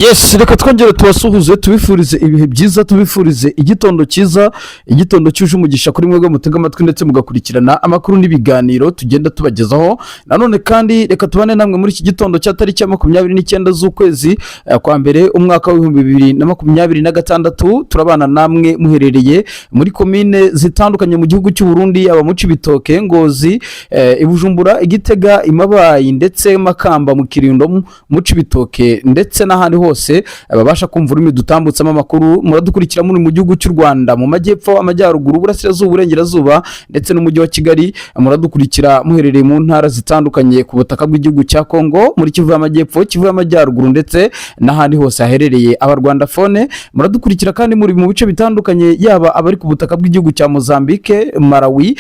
Yes, reka twongere tubasuhuze, tubifurize ibihe byiza, tubifurize igitondo cyiza, igitondo cyuje umugisha kuri mwebwe mutega amatwi ndetse mugakurikirana amakuru n'ibiganiro tugenda tubagezaho. Nanone kandi reka tubane namwe muri iki gitondo cya tariki ya 29 z'ukwezi kwa mbere, umwaka wa 2026. Turabana namwe muherereye muri komine zitandukanye mu gihugu cy'u Burundi, yaba mu Cibitoke, Ngozi, i Bujumbura, i Gitega, i Mabayi ndetse Makamba, mu Kirundo, mu Cibitoke ndetse n'ahandi hose babasha kumva ururimi dutambutsamo amakuru. Muradukurikira muri mu gihugu cy'u Rwanda, mu majyepfo, amajyaruguru, uburasirazuba, uburengerazuba ndetse n'umujyi wa Kigali. Muradukurikira muherereye mu ntara zitandukanye ku butaka bw'igihugu cya Kongo, muri Kivu y'Amajyepfo, Kivu y'Amajyaruguru ndetse n'ahandi hose haherereye Abarwandafone. Muradukurikira kandi muri mu bice bitandukanye, yaba abari ku butaka bw'igihugu cya Mozambique, Malawi,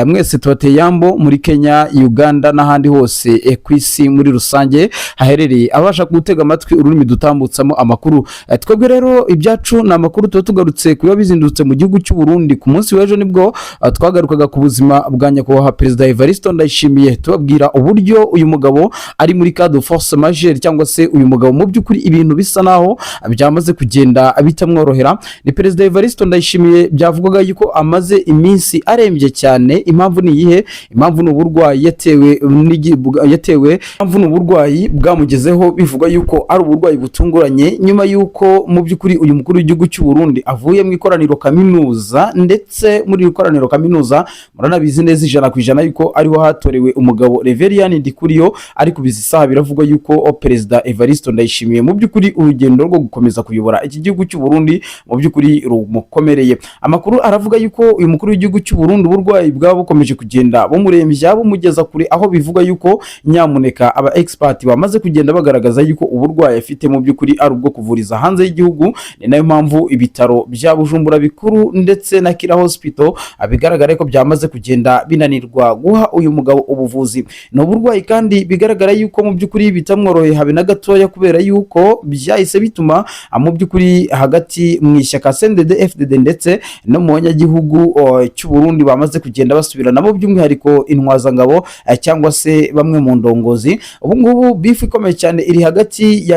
mwese tubateye yambo, muri Kenya, Uganda n'ahandi hose ku isi muri rusange haherereye abasha gutega amatwi ururimi dutambutsamo amakuru. Twebwe rero ibyacu ni amakuru, tuba tugarutse ku biba bizindutse mu gihugu cy'u Burundi. Ku munsi w'ejo nibwo twagarukaga ku buzima bwa nyakubahwa Perezida Evariste Ndayishimiye, tubabwira uburyo uyu mugabo ari muri cas de force majeure, cyangwa se uyu mugabo mu by'ukuri ibintu bisa naho byamaze kugenda bitamworohera. Ni Perezida Evariste Ndayishimiye byavugwaga yuko amaze iminsi arembye cyane. Impamvu ni iyihe? Impamvu ni uburwayi yatewe, impamvu ni uburwayi bwamugezeho, bivugwa yuko ari uburwayi butunguranye, nyuma yuko mu by'ukuri uyu mukuru w'igihugu cy'u Burundi avuye mu ikoraniro kaminuza. Ndetse muri iri koraniro kaminuza muranabizi neza 100% yuko ariho hatorewe umugabo Reverien Ndikuriyo. Ariko bizi isaha biravugwa yuko Perezida Evariste Ndayishimiye mu by'ukuri urugendo rwo gukomeza kuyobora iki gihugu cy'u Burundi mu by'ukuri rumukomereye. Amakuru aravuga yuko uyu mukuru w'igihugu cy'u Burundi uburwayi bwaba bukomeje kugenda bumurembya, bumugeza kure, aho bivuga yuko nyamuneka aba expert bamaze kugenda bagaragaza yuko uburwayi afite mu by'ukuri ari ubwo kuvuriza hanze y'igihugu. Ni nayo mpamvu ibitaro bya Bujumbura bikuru ndetse na Kira Hospital bigaragara ko byamaze kugenda binanirwa guha uyu mugabo ubuvuzi. Ni uburwayi kandi bigaragara yuko mu by'ukuri bitamworoheye habe na gatoya, kubera yuko byahise bituma mu by'ukuri hagati mu ishyaka CNDD FDD ndetse no mu banyagihugu cy'u Burundi bamaze kugenda basubiranamo, by'umwihariko intwazangabo cyangwa se bamwe mu ndongozi. Ubu ngubu beef ikomeye cyane iri hagati ya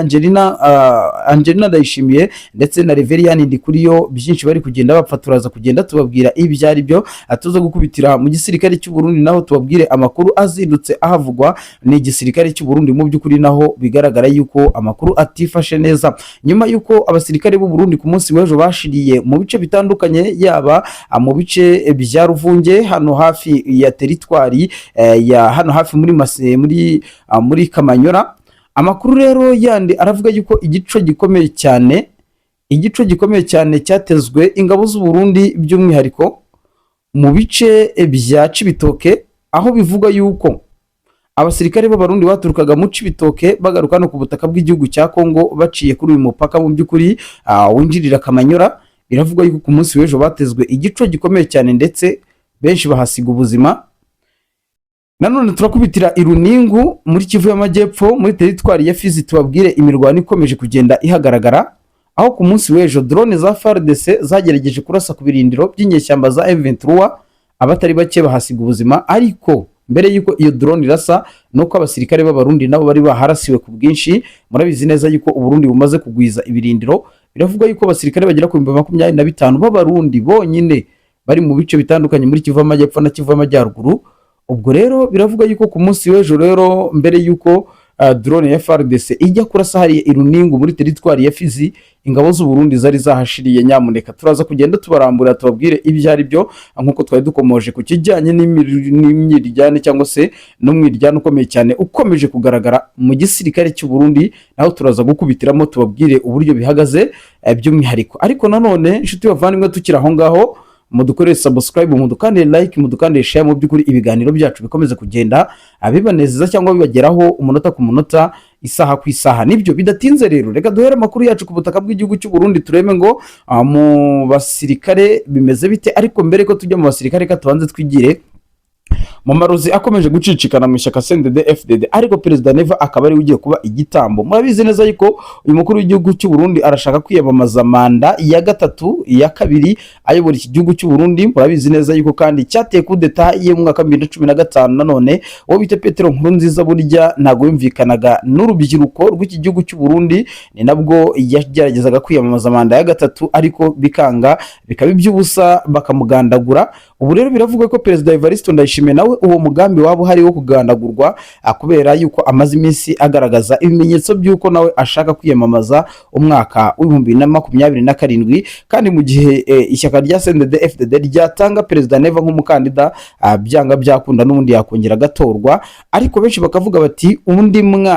Angelina Ndayishimiye ndetse na Reverien Ndikuriyo. Byinshi bari kugenda bapfa, turaza kugenda tubabwira ibyo ari byo. Tuza gukubitira mu gisirikare cy'u Burundi, naho tubabwire amakuru azindutse ahavugwa. Ni igisirikare cy'u Burundi mu by'ukuri naho bigaragara yuko amakuru atifashe neza, nyuma yuko abasirikare b'u Burundi ku munsi w'ejo bashiriye mu bice bitandukanye, yaba mu bice bya Ruvunge hano hafi ya teritwari ya hano hafi muri Mase, muri Kamanyora. Amakuru rero yandi aravuga yuko igico gikomeye cyane cyatezwe ingabo z'u Burundi, by'umwihariko mu bice bya Cibitoke, aho bivuga yuko abasirikare b'Abarundi baturukaga mu Cibitoke bagaruka no ku butaka bw'igihugu cya Kongo baciye kuri uyu mupaka mu by'ukuri winjirira Kamanyora. Biravugwa yuko ku munsi w'ejo batezwe igico gikomeye cyane ndetse benshi bahasiga ubuzima. Nanone turakubitira i Runingu muri Kivu y'Amajyepfo, muri teritwari ya Fizi, tubabwire imirwano ikomeje kugenda ihagaragara, aho ku munsi w'ejo drone za FARDC zagerageje kurasa ku birindiro by'inyeshyamba za M23, abatari bake bahasiga ubuzima. Ariko mbere y'uko iyo drone irasa, nuko abasirikare b'Abarundi nabo bari baharasiwe ku bwinshi. Murabizi neza yuko Uburundi bumaze kugwiza ibirindiro. Biravugwa yuko abasirikare bagera ku 25,000 b'Abarundi bonyine bari mu bice bitandukanye muri Kivu y'Amajyepfo na Kivu y'Amajyaruguru. Ubwo rero biravuga yuko ku munsi w'ejo rero, mbere y'uko drone ya FARDC ijya kurasa hariya i Runingu muri teritwari ya Fizi, ingabo z'u Burundi zari zahashiriye. Nyamuneka turaza kugenda tubarambura, tubabwire ibyo ari byo, nk'uko twari dukomoje ku kijyanye n'imyiryane cyangwa se n'umwiryane ukomeye cyane ukomeje kugaragara mu gisirikare cy'u Burundi. Naho turaza gukubitiramo, tubabwire uburyo bihagaze by'umwihariko. Ariko nanone, inshuti bavandimwe, tukiri aho ngaho, mudukorere subscribe, mudukandire like, mudukandire share, mu by'ukuri ibiganiro byacu bikomeze kugenda bibanezeza cyangwa bibageraho umunota ku munota, isaha ku isaha. Nibyo, bidatinze rero reka duhere amakuru yacu ku butaka bw'igihugu cy'u Burundi, turebe ngo mu basirikare bimeze bite. Ariko mbere ko tujya mu basirikare, reka tubanze twigire Mu marozi akomeje gucicikana mu ishyaka CNDD FDD, ariko Perezida Neva akaba ariwe ugiye kuba igitambo. Murabizi neza yuko uyu mukuru w'igihugu cy'u Burundi arashaka kwiyamamaza manda ya gatatu, iya kabiri ayobora iki gihugu cy'u Burundi. Murabizi neza yuko kandi cyateye kudeta ye mu mwaka wa 2015. Nanone uwo bita Petero Nkurunziza burya ntabwo yumvikanaga n'urubyiruko rw'iki gihugu cy'u Burundi, ni nabwo yageragezaga kwiyamamaza manda ya gatatu, ariko bikanga, bikaba iby'ubusa, bakamugandagura. Ubu rero biravugwa ko Perezida Evariste Ndayishimiye nawe uwo mugambi waba uhari wo kugandagurwa, kubera yuko amaze iminsi agaragaza ibimenyetso by'uko nawe ashaka kwiyamamaza umwaka w'2027. Kandi mu gihe ishyaka rya CNDD FDD ryatanga Perezida Neva nk'umukandida, byanga byakunda n'ubundi yakongera agatorwa. Ariko benshi bakavuga bati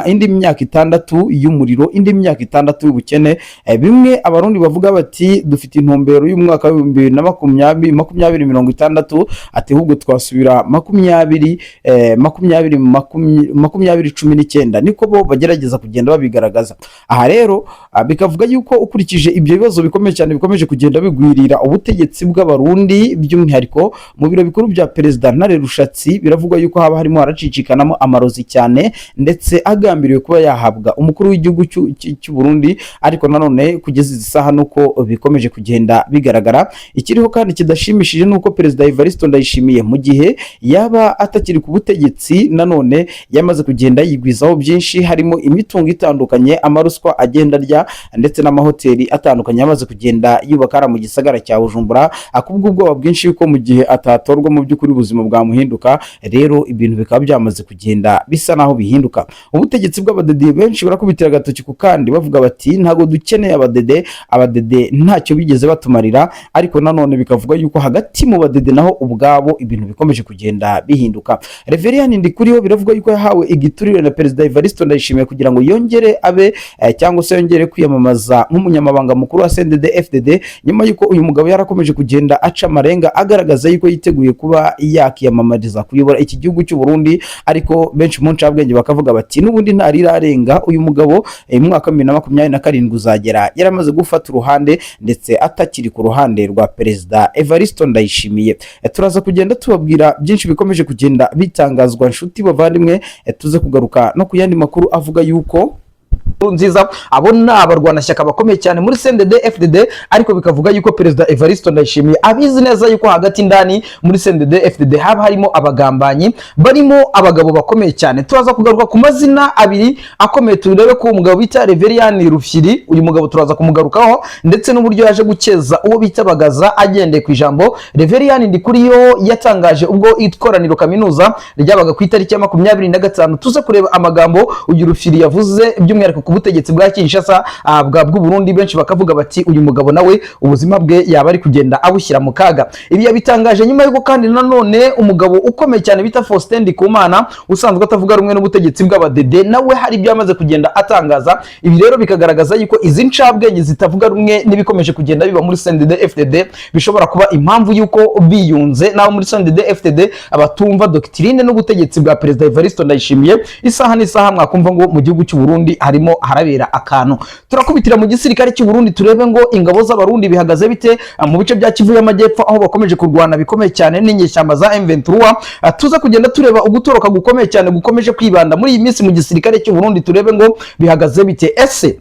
indi myaka 6 y'umuriro, indi myaka 6 y'ubukene. Bimwe Abarundi bavuga bati dufite intumbero y'umwaka w'ibihumbi bibiri na makumyabiri, 2060, ati ahubwo twasubira makumyabiri makumyabiri 2019, niko bo bagerageza kugenda babigaragaza. Aha rero bikavuga yuko ukurikije ibyo bibazo bikomeye cyane bikomeje kugenda bigwirira ubutegetsi bw'Abarundi, by'umwihariko mu biro bikuru bya Perezida Ntare Rushatsi, biravugwa yuko haba harimo haracicikanamo amarozi cyane, ndetse agambiriwe kuba yahabwa umukuru w'igihugu cy'u Burundi. Ariko nanone kugeza izi saha nuko bikomeje kugenda bigaragara. Ikiriho kandi kidashimishije ni uko Perezida Evariste Ndayishimiye, mu gihe yaba atakiri ku butegetsi, nanone yamaze kugenda yigwizaho byinshi, harimo imitungo itandukanye, amaruswa agenda arya, ndetse n'amahoteli atandukanye yamaze kugenda yubaka hariya mu gisagara cya Bujumbura, akubwo ubwoba bwinshi yuko mu gihe atatorwa mu by'ukuri ubuzima bwamuhinduka. Rero ibintu bikaba byamaze kugenda bisa naho bihinduka. Ubutegetsi bw'abadede, benshi barakubitira agatoki ku kandi, bavuga bati ntabwo dukeneye abadede, abadede ntacyo bigeze batumarira. Ariko nanone bikavuga yuko hagati mu badede naho ubwabo ibintu bikomeje kugenda bihinduka. Reverien Ndikuriyo biravuga yuko yahawe igiturire na Perezida Evariste Ndayishimiye kugira ngo yongere abe cyangwa se yongere kwiyamamaza nk'umunyamabanga mukuru wa CNDD FDD, nyuma yuko uyu mugabo yarakomeje kugenda aca amarenga, agaragaza yuko yiteguye kuba yakiyamamariza kuyobora iki gihugu cy'u Burundi. Ariko benshi mu ncabwenge bakavuga bati n'ubundi ntarirarenga, uyu mugabo mu mwaka wa 2027 uzagera yaramaze gufata uruhande, ndetse atakiri ku ruhande rwa Perezida Evariste Ndayishimiye. Turaza kugenda tubabwira byinshi bikomeje kugenda bitangazwa. Nshuti bavandimwe, tuze kugaruka no ku yandi makuru avuga yuko nziza abo ni abarwanashyaka bakomeye cyane muri CNDD FDD, ariko bikavuga yuko Perezida Evariste Ndayishimiye abizi neza yuko hagati indani muri CNDD FDD haba harimo abagambanyi, barimo abagabo bakomeye cyane. Turaza kugaruka ku mazina abiri akomeye, turebe ko umugabo bita Reverien Rufyiri, uyu mugabo turaza kumugarukaho, ndetse n'uburyo yaje gukeza uwo bita Bagaza agendeye ku ijambo Reverien Ndikuriyo yatangaje ubwo ikoraniro kaminuza ryabaga ku itariki ya 25. Tuze kureba amagambo uyu Rufyiri yavuze, by'umwihariko ku butegetsi bwa Kinshasa, bwa bw'u Burundi. Benshi bakavuga bati uyu mugabo nawe ubuzima bwe yaba ari kugenda abushyira mu kaga. Ibi yabitangaje nyuma y'uko kandi nanone umugabo ukomeye cyane bita Faustin Ndikumana, usanzwe atavuga rumwe n'ubutegetsi bw'abadede, nawe hari ibyo yamaze kugenda atangaza. Ibi rero bikagaragaza yuko izi ncabwenge zitavuga rumwe n'ibikomeje kugenda biba muri CNDD FDD bishobora kuba impamvu y'uko biyunze n'abo muri CNDD FDD abatumva doctrine n'ubutegetsi bwa Perezida Evariste Ndayishimiye. Isaha n'isaha mwakumva ngo mu gihugu cy'u Burundi harimo harabera akantu. Turakubitira mu gisirikare cy'u Burundi, turebe ngo ingabo z'Abarundi bihagaze bite mu bice bya Kivu y'Amajyepfo, aho bakomeje kurwana bikomeye cyane n'inyeshyamba za M23. Tuza kugenda tureba ugutoroka gukomeye cyane gukomeje kwibanda muri iyi minsi mu gisirikare cy'u Burundi, turebe ngo bihagaze bite. Ese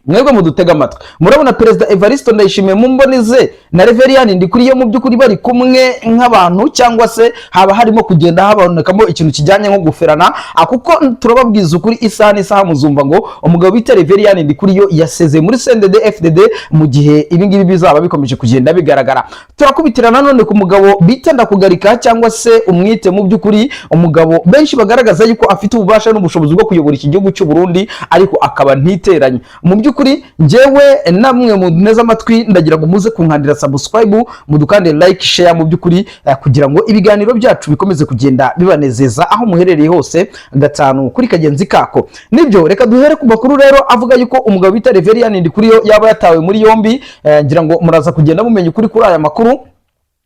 mwebwe mudutega amatwi, murabona Perezida Evariste Ndayishimiye mu mboni ze na Reverien Ndikuriyo mu by'ukuri bari kumwe nk'abantu, cyangwa se haba harimo kugenda habonekamo ikintu kijyanye nko guferana? Kuko turababwiza ukuri, isaha n'isaha muzumva ngo umugabo bita Reverien Ndikuriyo yasezeye muri CNDD FDD mu gihe ibi ngibi bizaba bikomeje kugenda bigaragara. Turakubitira nanone ku mugabo bita Ndakugarika, cyangwa se umwite mu by'ukuri umugabo benshi bagaragaza yuko afite ububasha n'ubushobozi bwo kuyobora iki gihugu cy'u Burundi, ariko akaba ntiteranye. Mu by'ukuri njyewe namwe muneze amatwi, ndagira ngo muze kunkandira subscribe, mudukandire like, share, mu by'ukuri kugira ngo ibiganiro byacu bikomeze kugenda bibanezeza aho muherereye hose, gatanu kuri kagenzi kako. Nibyo, reka duhere ku makuru rero avuga yuko umugabo bita Reverien Ndikuriyo yaba yatawe muri yombi. Ngira ngo muraza kugenda mumenya ukuri kuri aya makuru.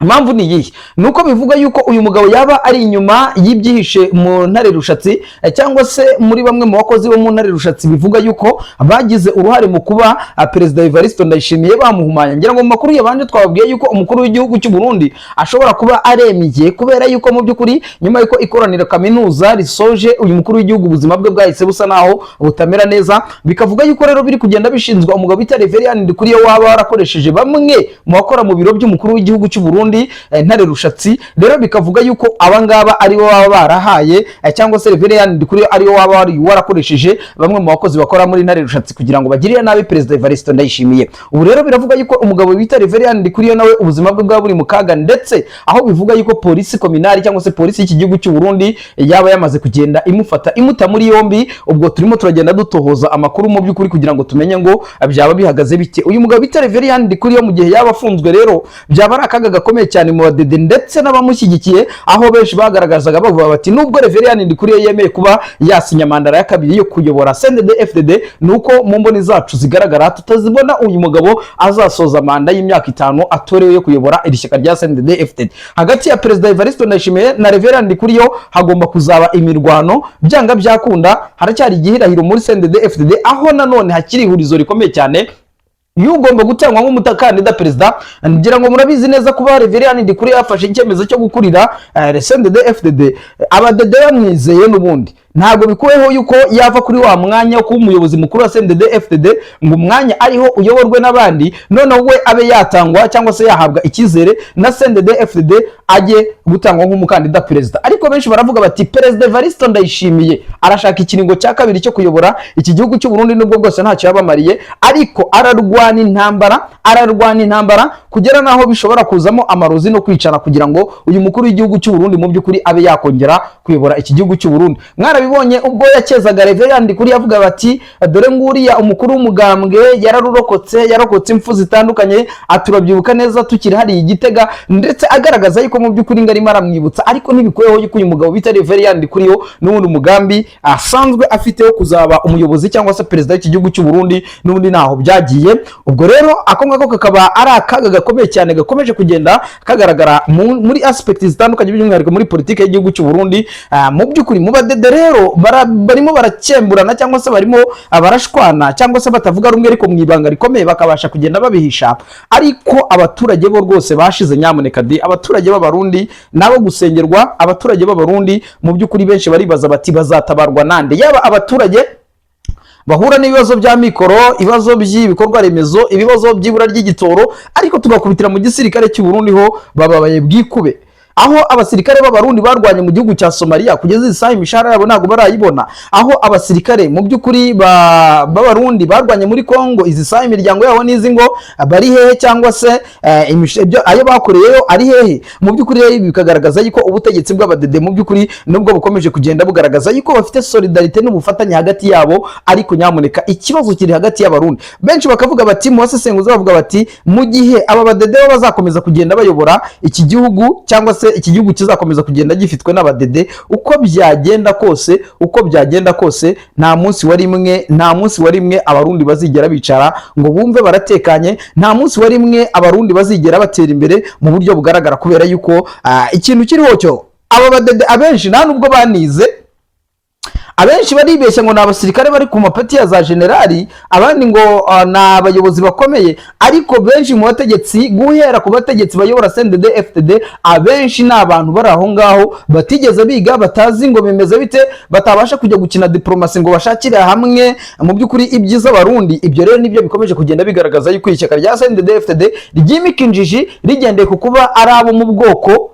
Impamvu ni iyihe? Ni uko bivuga yuko uyu mugabo yaba ari inyuma y'ibyihishe mu Ntare Rushatsi, cyangwa se muri bamwe mu bakozi bo mu Ntare Rushatsi bivuga yuko bagize uruhare mu kuba Perezida Evariste Ndayishimiye bamuhumanya. Ngira ngo mu makuru yabanje twababwiye yuko umukuru w'igihugu cy'u Burundi ashobora kuba arembye, kubera yuko mu by'ukuri nyuma yuko ikoraniro kaminuza risoje, uyu mukuru w'igihugu ubuzima bwe bwahise busa naho butamera neza. Bikavuga yuko rero biri kugenda bishinzwa umugabo bita Reverien Ndikuriyo, waba warakoresheje bamwe mu bakora mu biro by'umukuru w'igihugu cy'u Burundi, Ntare Rushatsi. Rero bikavuga yuko abangaba aribo baba barahaye, cyangwa se Reverien Ndikuriyo aribo waba warakoresheje bamwe mu bakozi bakora muri Ntare Rushatsi kugira ngo bagirire nabi Perezida Evariste Ndayishimiye. Ubu rero biravuga yuko umugabo bita Reverien Ndikuriyo nawe ubuzima bwe bwaba buri mu kaga, ndetse aho bivuga yuko polisi communale cyangwa se polisi y'iki gihugu cy'u Burundi yaba yamaze kugenda imufata, imuta muri yombi. Ubwo turimo turagenda dutohoza amakuru mu by'ukuri kugira ngo tumenye ngo byaba bihagaze bite. Uyu mugabo bita Reverien Ndikuriyo, mu gihe yaba afunzwe rero, byaba ari akaga gakomeye cyane mu badede ndetse n'abamushyigikiye, aho benshi bagaragazaga bavuga bati: "Nubwo Reverien Ndikuriyo yemeye kuba yasinya manda ya kabiri yo kuyobora CNDD FDD, nuko mu mboni zacu zigaragara tutazibona uyu mugabo azasoza manda y'imyaka 5 atorewe yo kuyobora iri shyaka rya CNDD FDD. Hagati ya Perezida Evariste Ndayishimiye na Reverien Ndikuriyo hagomba kuzaba imirwano byanga byakunda. Haracyari igihirahiro muri CNDD FDD, aho nanone hakiri ihurizo rikomeye cyane y'ugomba gutangwa nk'umukandida perezida. Ngira ngo murabizi neza, kuba Reverien Ndikuriyo yafashe icyemezo cyo gukurira CNDD FDD, abadede bamwizeye, n'ubundi ntabwo bikuweho yuko yava kuri wa mwanya wo kuba umuyobozi mukuru wa CNDD FDD, ngo umwanya ariho uyoborwe n'abandi, noneho we abe yatangwa cyangwa se yahabwa icyizere na CNDD FDD, ajye gutangwa nk'umukandida perezida. Ariko benshi baravuga bati: "Perezida Evariste Ndayishimiye arashaka ikiringo cya kabiri cyo kuyobora iki gihugu cy'u Burundi, nubwo bwose ntacyo yabamariye, ariko ararwana intambara, ararwana intambara kugera n'aho bishobora kuzamo amarozi no kwicana, kugira ngo uyu mukuru w'igihugu cy'u Burundi mu by'ukuri abe yakongera kuyobora iki gihugu cy'u Burundi." Mwarabibonye ubwo yakezaga Reverien Ndikuri, yavuga bati: "Dore nguriya umukuru w'umugambwe yararurokotse, yarokotse impfu zitandukanye." Aturabyibuka neza tukiri hariya i Gitega, ndetse agaragaza yuko mu by'ukuri ngo arimo aramwibutsa. Ariko ntibikuyeho yuko uyu mugabo bita Reverien Ndikuriyo n'ubundi umugambi asanzwe afite wo kuzaba umuyobozi cyangwa se perezida w'iki gihugu cy'u Burundi n'ubundi ntaho byagiye. Ubwo rero ako ngako kakaba ari akaga gakomeye cyane gakomeje kugenda kagaragara muri aspect zitandukanye, by'umwihariko muri politiki y'igihugu cy'u Burundi. Mu by'ukuri mu badede rero barimo barakemburana cyangwa se barimo barashwana cyangwa se batavuga rumwe, ariko mu ibanga rikomeye bakabasha kugenda babihisha. Ariko abaturage bo rwose bashize, nyamuneka di. Abaturage b'Abarundi nabo gusengerwa. Abaturage b'Abarundi mu by'ukuri benshi baribaza bati: "Bazatabarwa nande?" Yaba abaturage bahura n'ibibazo bya mikoro, ibibazo by'ibikorwa remezo, ibibazo by'ibura ry'igitoro, ariko tugakubitira mu gisirikare cy'u Burundi ho bababaye bwikube, aho abasirikare b'Abarundi barwanye mu gihugu cya Somalia kugeza iyi saha imishahara yabo ntabwo barayibona, aho abasirikare mu by'ukuri b'Abarundi barwanye muri Congo, izi saha imiryango yabo n'izi ngo bari hehe, cyangwa se ayo bakoreyeyo ari hehe. Mu by'ukuri rero ibi bikagaragaza yuko ubutegetsi bw'abadede mu by'ukuri nubwo bukomeje kugenda bugaragaza yuko bafite solidarité n'ubufatanye hagati yabo, ariko nyamuneka ikibazo kiri hagati y'Abarundi. Benshi bakavuga bati, mu basesenguzi bavuga bati: "Mu gihe aba badede bo bazakomeza kugenda bayobora iki gihugu, cyangwa se iki gihugu kizakomeza kugenda gifitwe n'abadede, uko byagenda kose, uko byagenda kose, nta munsi wa rimwe, nta munsi wa rimwe Abarundi bazigera bicara ngo bumve baratekanye, nta munsi wa rimwe Abarundi bazigera batera imbere mu buryo bugaragara," kubera yuko ikintu kiriho cyo aba badede abenshi nta nubwo banize. Abenshi baribeshya ngo ni abasirikare bari ku mapeti ya za generali, abandi ngo ni abayobozi bakomeye, ariko benshi mu bategetsi, guhera ku bategetsi bayobora CNDD FDD, abenshi ni abantu bari aho ngaho batigeze biga, batazi ngo bimeze bite, batabasha kujya gukina diplomasi ngo bashakire hamwe mu by'ukuri ibyiza Abarundi. Ibyo rero nibyo bikomeje kugenda bigaragaza yuko ishyaka rya CNDD FDD ryimika injiji rigendeye ku kuba ari abo mu bwoko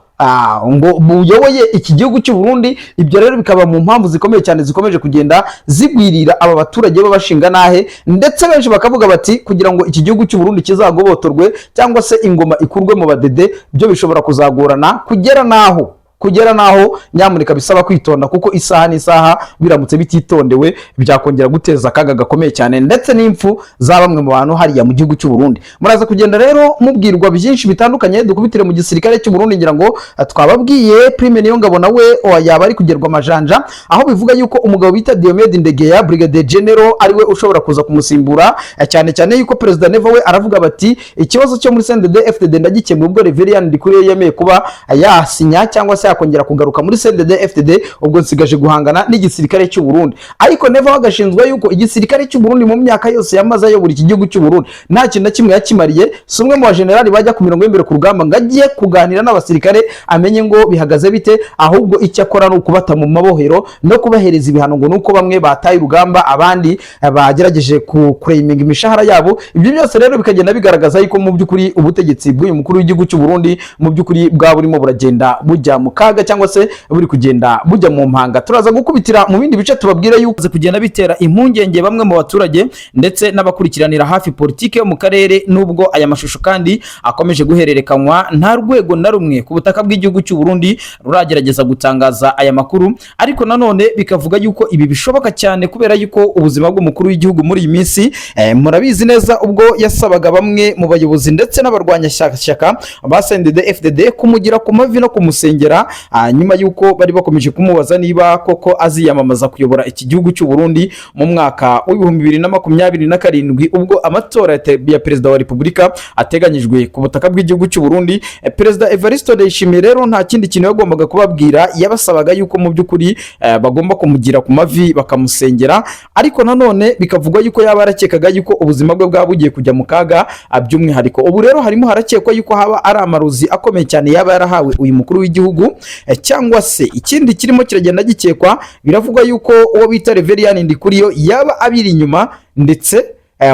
ngo buyoboye iki gihugu cy'u Burundi. Ibyo rero bikaba mu mpamvu zikomeye cyane zikomeje kugenda zigwirira aba baturage b'abashinga nahe, ndetse benshi bakavuga bati: "Kugira ngo iki gihugu cy'u Burundi kizagobotorwe cyangwa se ingoma ikurwe mu badede, byo bishobora kuzagorana kugera naho Kugera naho nyamuneka bisaba kwitonda, kuko isaha n'isaha biramutse bititondewe byakongera guteza akaga gakomeye cyane, ndetse n'impfu za bamwe mu bantu hariya mu gihugu cy'u Burundi. Muraza kugenda rero mubwirwa byinshi bitandukanye. Dukubitire mu gisirikare cy'u Burundi. Ngira ngo twababwiye Prime Niyongabo nawe yaba ari kugerwa amajanja, aho bivuga yuko umugabo bita Diomede Ndegeya, Brigadier General, ariwe ushobora kuza kumusimbura, cyane cyane yuko Perezida Neva we aravuga bati: "Ikibazo cyo muri CNDD FDD ndagikemuye ubwo Reverien Ndikuriyo yemeye kuba yasinya cyangwa se yakongera kugaruka muri CNDD FDD, ubwo nsigaje guhangana n'igisirikare cy'u Burundi." Ariko Neva we agashinzwa yuko igisirikare cy'u Burundi mu myaka yose yamaze ayobora iki gihugu cy'u Burundi nta kintu na kimwe yakimariye. Si umwe mu bajenerali bajya ku mirongo y'imbere ku rugamba ngo ajye kuganira n'abasirikare amenye ngo bihagaze bite, ahubwo icyo akora ni ukubata mu mabohero no kubahereza ibihano, ngo nuko bamwe bataye urugamba, abandi bagerageje kureyiminga imishahara yabo. Ibyo byose rero bikagenda bigaragaza yuko mu by'ukuri ubutegetsi bw'uyu mukuru w'igihugu cy'u Burundi mu by'ukuri bwaba burimo buragenda bujya mu kaga, cyangwa se buri kugenda bujya mu mpanga. Turaza gukubitira mu bindi bice tubabwire yuko kugenda bitera impungenge bamwe mu baturage ndetse n'abakurikiranira hafi politiki yo mu karere. Nubwo aya mashusho kandi akomeje guhererekanywa, nta rwego na rumwe ku butaka bw'igihugu cy'u Burundi ruragerageza gutangaza aya makuru, ariko nanone bikavuga yuko ibi bishoboka cyane, kubera yuko ubuzima bw'umukuru w'igihugu muri iyi minsi, murabizi neza, ubwo yasabaga bamwe mu bayobozi ndetse n'abarwanyashyaka ba CNDD FDD kumugira ku mavi no kumusengera, nyuma yuko bari bakomeje kumubaza niba koko aziyamamaza kuyobora iki gihugu cy'u Burundi mu mwaka wa 2027, ubwo amatora ya perezida wa repubulika ateganyijwe ku butaka bw'igihugu cy'u Burundi. Perezida Evariste Ndayishimiye rero nta kindi kintu yagombaga kubabwira, yabasabaga yuko mu by'ukuri bagomba kumugira ku mavi bakamusengera. Ariko nanone bikavugwa yuko yaba yarakekaga yuko ubuzima bwe bwaba bugiye kujya mu kaga. By'umwihariko ubu rero harimo harakekwa yuko haba ari amarozi akomeye cyane yaba yarahawe uyu mukuru w'igihugu, cyangwa se ikindi kirimo kiragenda gikekwa, biravugwa yuko uwo bita Reverien Ndikuriyo yaba abiri inyuma. Ndetse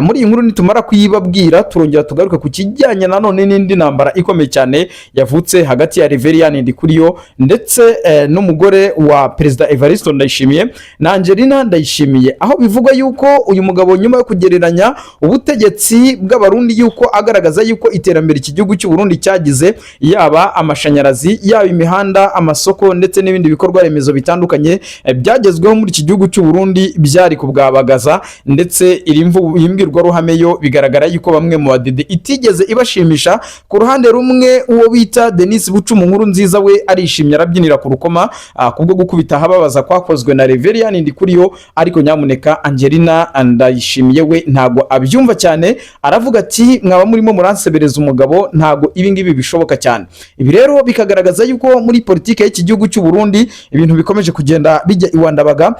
muri iyi nkuru nitumara kuyibabwira turongera tugaruke ku kijyanye nanone n'indi ntambara ikomeye cyane yavutse hagati ya Reverien Ndikuriyo ndetse n'umugore wa Perezida Evariste Ndayishimiye na Angelina Ndayishimiye, aho bivugwa yuko uyu mugabo nyuma yo kugereranya ubutegetsi bw'Abarundi, yuko agaragaza yuko iterambere iki gihugu cy'u Burundi cyagize, yaba amashanyarazi, yaba imihanda, amasoko ndetse n'ibindi bikorwa remezo bitandukanye byagezweho muri iki gihugu cy'u Burundi byari kubwabagaza, ndetse iyi mbwirwaruhame yo bigaragara yuko bamwe mu badede itigeze ibashimisha. Ku ruhande rumwe, uwo bita Denis Bucumu Nkuru Nziza we arishimye, arabyinira ku rukoma kubwo gukubita ahababaza kwakozwe na Reverien Ndikuriyo. Ariko nyamuneka Angelina Ndayishimiye we ntago abyumva cyane, aravuga ati: "Mwaba murimo muransebereza umugabo, ntago ibi ngibi bishoboka cyane." Ibi rero bikagaragaza yuko muri politiki y'iki gihugu cy'u Burundi ibintu bikomeje kugenda bijya iwandabaga,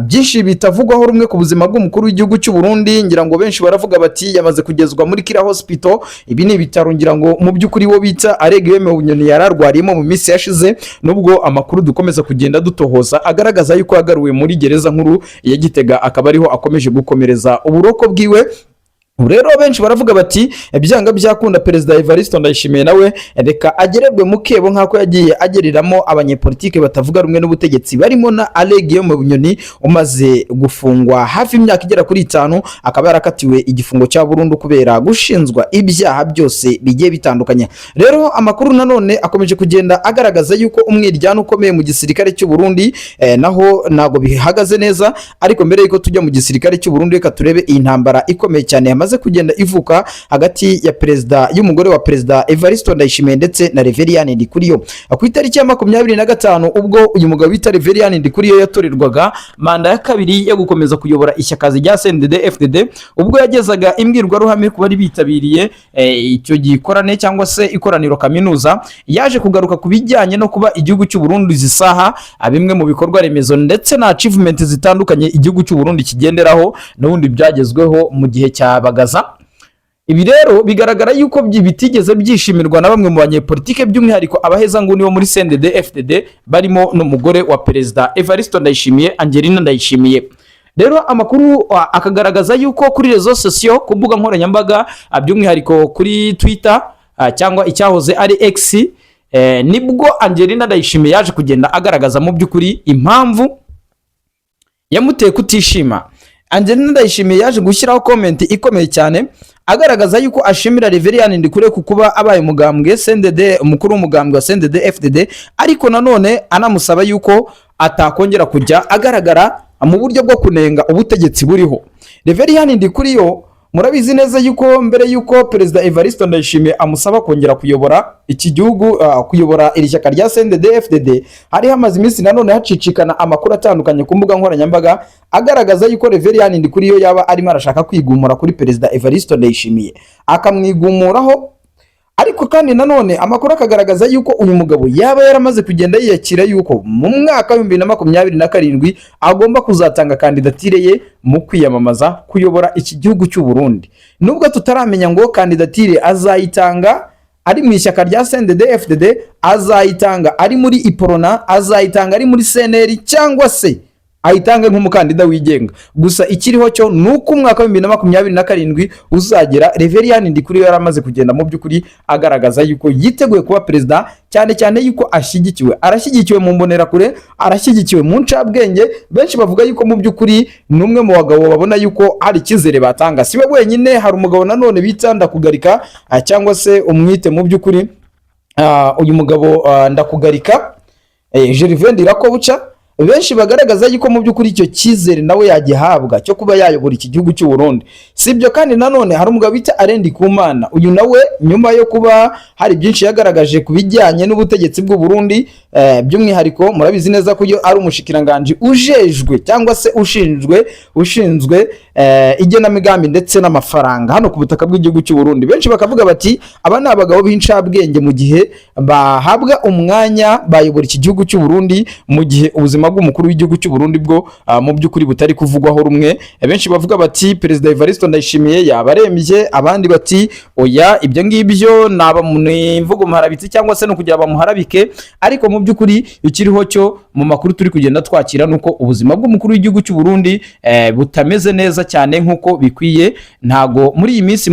byinshi bitavugwaho rumwe ku buzima bw'umukuru w'igihugu cy'u Burundi. Ngira ngo benshi baravuga bati yamaze kugezwa muri Kira Hospital. Ibi ni ibitaro ngira ngo mu by'ukuri wo bita Aregewe Bunyoni yararwariyemo mu minsi yashize, nubwo amakuru dukomeza kugenda dutohoza agaragaza yuko yagaruwe muri gereza nkuru ya Gitega, akaba ariho akomeje gukomereza uburoko bwiwe. Ubu rero benshi baravuga bati byanga byakunda Perezida Evariste Ndayishimiye nawe reka agererwe mu kebo nk'ako yagiye agereramo abanyepolitike batavuga rumwe n'ubutegetsi, barimo na Alain Bunyoni umaze gufungwa hafi imyaka igera kuri 5, akaba yarakatiwe igifungo cya burundu kubera gushinjwa ibyaha byose bigiye bitandukanye. Rero amakuru nanone akomeje kugenda agaragaza yuko umwiryane ukomeye mu gisirikare cy'u Burundi, naho ntabwo bihagaze neza. Ariko mbere yuko tujya mu gisirikare cy'u Burundi, reka turebe iyi ntambara ikomeye cyane yamaze kugenda ivuka hagati ya perezida y'umugore wa Perezida Evariste Ndayishimiye ndetse na Reverien Ndikuriyo. Ku itariki ya 25, ubwo uyu mugabo bita Reverien Ndikuriyo yatorerwaga manda ya kabiri yo gukomeza kuyobora ishyaka rya CNDD FDD, ubwo yagezaga imbwirwaruhame ku bari bitabiriye icyo gikorane cyangwa se ikoraniro kaminuza, yaje kugaruka ku bijyanye no kuba igihugu cy'u Burundi izi saha bimwe mu bikorwa remezo ndetse na achievement zitandukanye igihugu cy'u Burundi kigenderaho n'ubundi byagezweho mu gihe cya Bagaza. Ibi rero bigaragara yuko bitigeze byishimirwa na bamwe mu banyepolitike, by'umwihariko abahezanguni bo muri CNDD FDD, barimo n'umugore wa Perezida Evariste Ndayishimiye, Angelina Ndayishimiye. Rero amakuru akagaragaza yuko kuri réseaux sociaux, ku mbuga nkoranyambaga, by'umwihariko kuri Twitter cyangwa icyahoze ari X, nibwo Angelina Ndayishimiye yaje kugenda agaragaza mu by'ukuri impamvu yamuteye kutishima. Angelina Ndayishimiye yaje gushyiraho comment ikomeye cyane, agaragaza yuko ashimira Reverien Ndikuriyo ku kuba abaye umugambwe CNDD, umukuru w'umugambwe wa CNDD FDD, ariko nanone anamusaba yuko atakongera kujya agaragara mu buryo bwo kunenga ubutegetsi buriho. Reverien Ndikuriyo, murabizi neza yuko mbere yuko Perezida Evariste Ndayishimiye amusaba kongera kuyobora iki gihugu, kuyobora iri shyaka rya CNDD FDD, hari hamaze iminsi nanone hacicikana amakuru atandukanye ku mbuga nkoranyambaga agaragaza yuko Reverien Ndikuriyo yaba arimo arashaka kwigumura kuri Perezida Evariste Ndayishimiye, akamwigumuraho. Ariko kandi nanone amakuru akagaragaza yuko uyu mugabo yaba yaramaze kugenda yiyakira yuko mu mwaka wa 2027 agomba kuzatanga kandidatire ye mu kwiyamamaza kuyobora iki gihugu cy'u Burundi, nubwo tutaramenya ngo kandidatire azayitanga ari mu ishyaka rya CNDD FDD, azayitanga ari muri Uprona, azayitanga ari muri CNL, cyangwa se ayitange nk'umukandida wigenga. Gusa ikiriho cyo ni uko umwaka wa 2027 uzagera Reverien Ndikuriyo yaramaze kugenda mu by'ukuri agaragaza yuko yiteguye kuba perezida, cyane cyane yuko ashyigikiwe, arashyigikiwe mu mbonerakure, arashyigikiwe mu ncabwenge. Benshi bavuga yuko mu by'ukuri ni umwe mu bagabo babona yuko hari icyizere batanga. Si we wenyine, hari umugabo nanone bita Ndakugarika, cyangwa se umwite mu by'ukuri uyu mugabo Ndakugarika Gervais Ndirakobuca, benshi bagaragaza yuko mu by'ukuri icyo cyizere nawe yagihabwa cyo kuba yayobora iki gihugu cy'u Burundi. Si ibyo kandi nanone, hari umugabo bita Alain Ndikumana. Uyu nawe, nyuma yo kuba hari byinshi yagaragaje ku bijyanye n'ubutegetsi bw'u Burundi, by'umwihariko murabizi neza ko iyo ari umushikiranganji ujejwe cyangwa se ushinzwe igenamigambi ndetse n'amafaranga hano ku butaka bw'igihugu cy'u Burundi, benshi bakavuga bati aba ni abagabo b'incabwenge, mu gihe bahabwa umwanya bayobora iki gihugu cy'u Burundi, mu gihe ubuzima bw'umukuru w'igihugu cy'u Burundi bwo mu by'ukuri butari kuvugwaho rumwe. Benshi bavuga bati Perezida Evariste Ndayishimiye yaba arembye, abandi bati oya, ibyo ngibyo ni imvugo muharabitsi cyangwa se no kugira bamuharabike. Ariko mu by'ukuri ikiriho cyo mu makuru turi kugenda twakira nuko ubuzima bw'umukuru w'igihugu cy'u Burundi butameze neza cyane nk'uko bikwiye. Ntago muri iyi minsi.